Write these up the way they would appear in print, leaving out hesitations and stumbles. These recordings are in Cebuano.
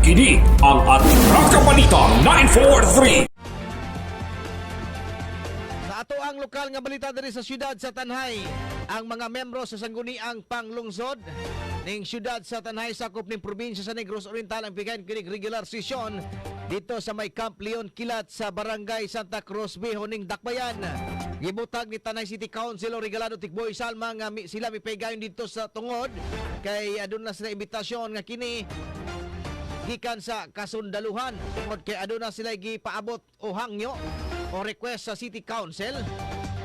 Kini ang Atraka Balita 943. Sa ato ang lokal nga balita diri sa siyudad sa Tanay, ang mga membro sa Sangguniang Panglungsod ning siyudad sa Tanay, sakop ning probinsya sa Negros Oriental, ang pigayon kinig regular session dito sa may Camp Leon Kilat sa Barangay Santa Cruz Viejo ning Dakbayan. Gibutag ni Tanay City Councilor Regalado Tikboy Salma nga sila mipigayon dito sa tungod kay aduna sila imbitasyon nga kini gikan sa kasundaluhan, tungod kay aduna sila gipaabot o hangyo o request sa City Council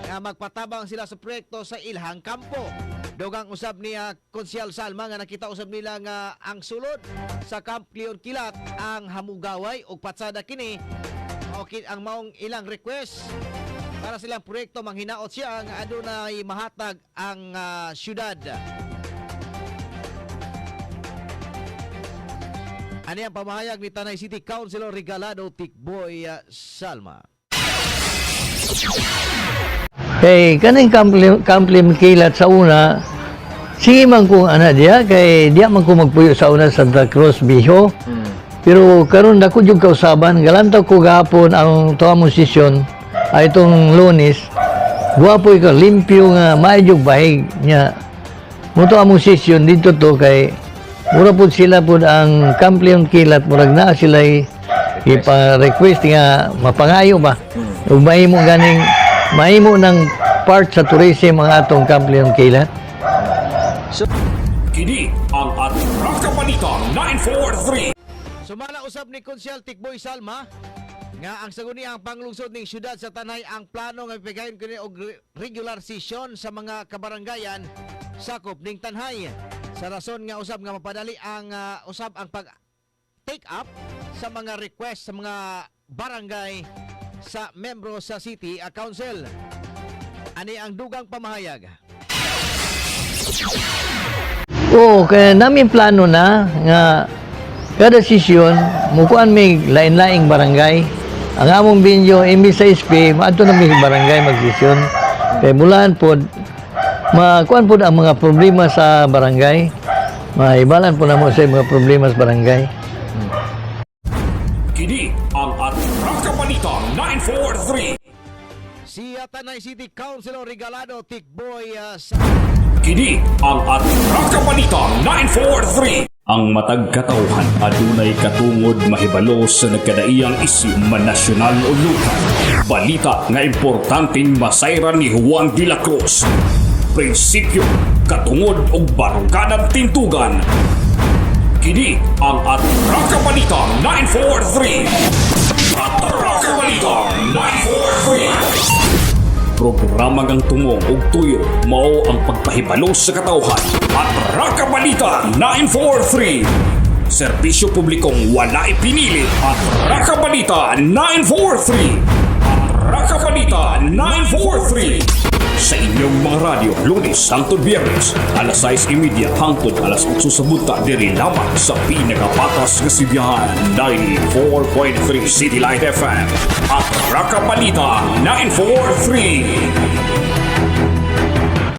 nga magpatabang sila sa proyekto sa ilhang kampo. Dugang usab niya Konsyal Salma nga nakita usab nila nga ang sulod sa Camp Leon Kilat ang hamugaway ug patsada kini okay ang maong ilang request para silang proyekto. Manghinaot siya nga adunay mahatag ang syudad. Ani ang pamahayag ni Tanay City Councilor Regalado Tikboy Salma. Kay kaning kamplim kilat sa una, sige man kung ana diya, kay diya man ko magpuyo sa una Santa Cruz Biho. Pero karon dako jud kausaban, galantaw ko gahapon ang tuwa mong sesyon ay itong Lunes. Gwapo ikaw, limpyo nga maayo jud bahig niya. Mo to among sesyon dito to kay mura pud sila pud ang kampliyon kilat, murag naa sila ipa-request nga mapangayo ba. Ug mahimo ganing mahimo ng part sa tourism ang atong kampliyon kilat. Kini ang Atraka Balita 943. Sumala usab ni Konsyal Tikboy Salma nga ang Sangguniang Panglungsod ning siyudad sa Tanay ang plano nga ipigayon kini og regular session sa mga kabarangayan sakop ning Tanay. Sa rason nga usab nga mapadali ang usab ang pag take up sa mga request sa mga barangay sa membro sa City Council. Ani ang dugang pamahayag. Oo, kaya namin plano na nga kada sesyon mukuan may lain-laing barangay. Ang among binyo imbis sa SP, maadto na mi sa barangay magsesyon. Kay mulaan pod makuan pod ang mga problema sa barangay. Maibalan po namo sa mga problema sa barangay. Kini ang Atraka Balita 943. Si Tanay City Councilor Regalado Tikboy Kini ang Atraka Balita 943. Ang matag katawhan adunay katungod mahibalo sa nagkadaiyang isyu man nasyonal o lokal. Balita nga importanteng masayran ni Juan de la Cruz. Prinsipyo, katungod ug barukadang tintugan. Kini ang Atraka Balita 943. Atraka Balita 943. Programa ngang tungong ug tuyo mao ang pagpahibalo sa katawhan. Atraka Balita 943. Serbisyo publikong wala ipinili. Atraka Balita 943. Atraka Balita 943. Sa inyong mga radyo, Lunes hangtod Biyernes, alas 6:30 hangtod alas 8 sa buntag, diri lamang sa pinakapatas nga sibihan, 94.3 City Light FM. Atraka Balita 943.